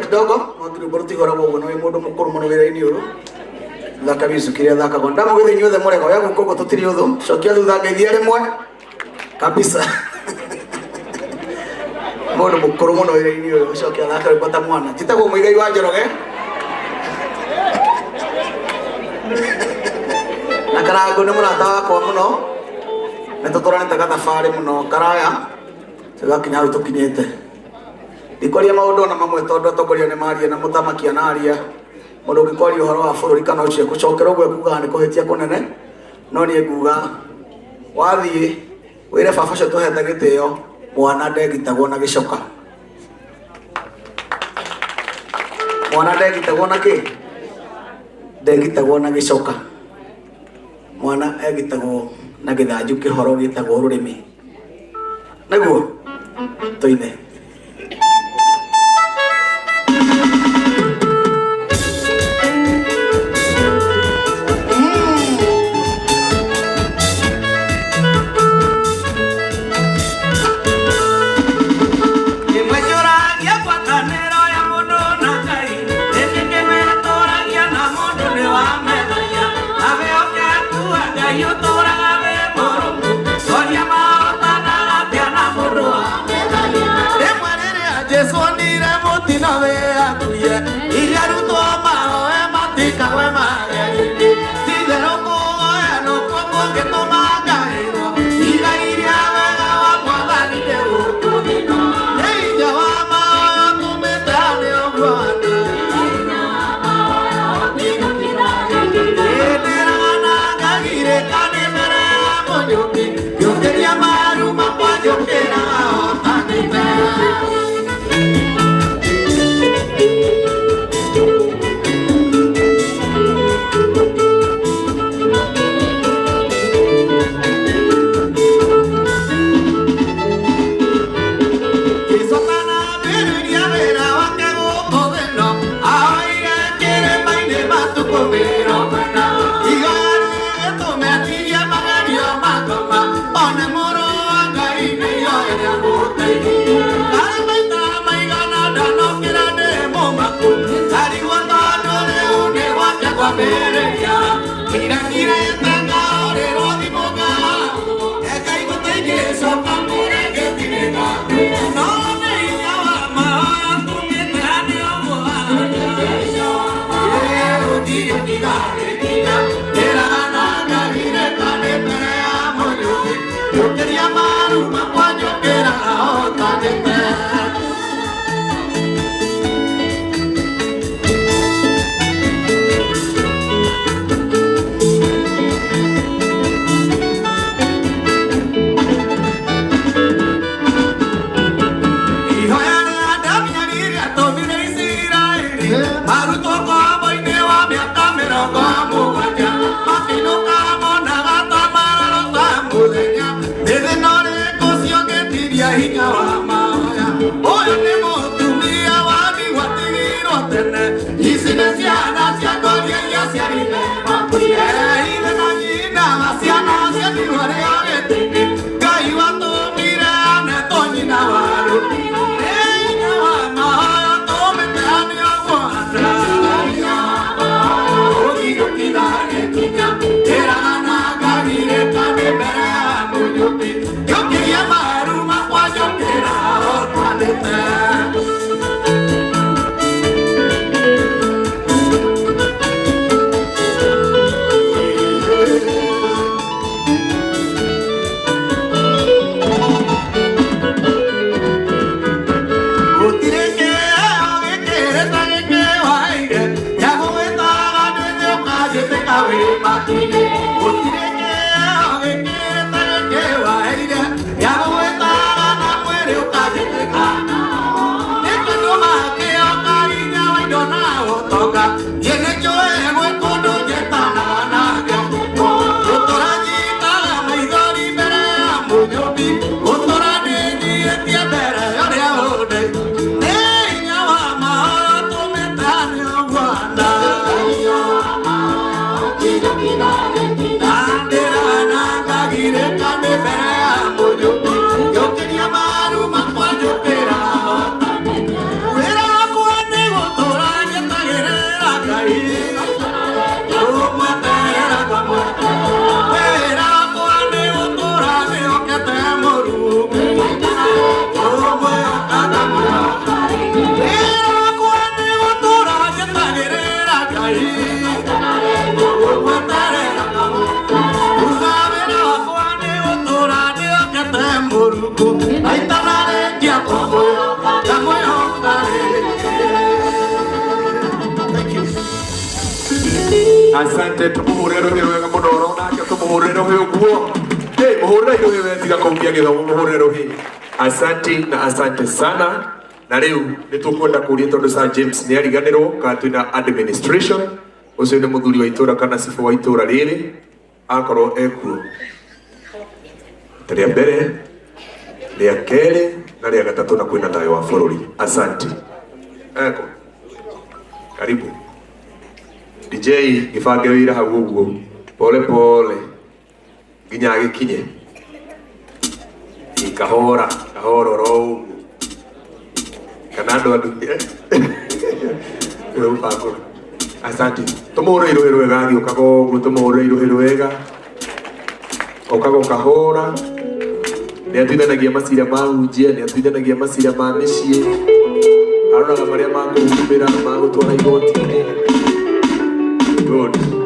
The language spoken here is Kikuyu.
kidogo no rwĩmbo rũtihoragwo ũguo no wĩ mũndũ mũkũrũ mũno wĩra-inĩ ũyũ thaka music iria thakagwo ndamũgĩthĩ inyuothe mũrego ya gũkũ ũguo tũtirĩ ũthũ cokia thutha ngeithia rĩmwe kabisa mũndũ mũkũrũ mũno wĩra-inĩ ũyũ ũcoke athaka rwĩmbo ta mwana njĩtagwo Mũigai wa Njoroge na Karangũ nĩ mũrata wakwa mũno nĩ tũtũranĩte gathabarĩ mũno karaya tũgakinya hau tũkinyĩte ndikwaria maũndũ ona mamwe tondũ atongoria nĩ maria na mũthamaki anaria mũndũ ũngĩkwaria ũhoro wa bũrũri kana ũcio gũcokera ũguo ekugaga nĩ kũhĩtia kũnene no niĩ nguga wathiĩ wĩre baba ũcio tũhete gĩtĩo mwana ndegitagwo na gĩcoka mwana ndegitagwo na kĩ ndegitagwo na gĩcoka mwana egitagwo na gĩthanju kĩhoro gĩtagwo rũrĩmĩ nĩguo tũine. Thank you. Asante, tumuhurire ruhi rwega muno oro nake tumuhurire ruhi uguo. Hey, muhurire ruhi we tiga kũhukia gĩthomo, muhurire ruhi. Asante na asante sana. Na rĩu nĩ tũkwenda kũria tondũ Sir James nĩ ariganĩrwo kana twĩna administration, ũcio nĩ mũthuri wa itũra kana cibũ wa itũra rĩrĩ, akorwo ekuo. Rĩa mbere, rĩa kerĩ na rĩa gatatũ, na kwĩna thayũ wa bũrũri. Asante. Eko. Karibu. DJ gĩbange wĩra hau ũguo pole pole nginya agĩkinye. Kahora kahora oro ũguo kana andũ andũ nĩwe mũbango. Asante. Tũmũhũre irũhĩ rwega agĩũkaga ũguo, tũmũhũre irũhĩ rwega okaga kahora. Nĩ atuithanagia macira ma hunjia, nĩ atuithanagia macira ma mĩciĩ, aroraga marĩa makũhumbĩra, magũtwara igoti-inĩ. Good.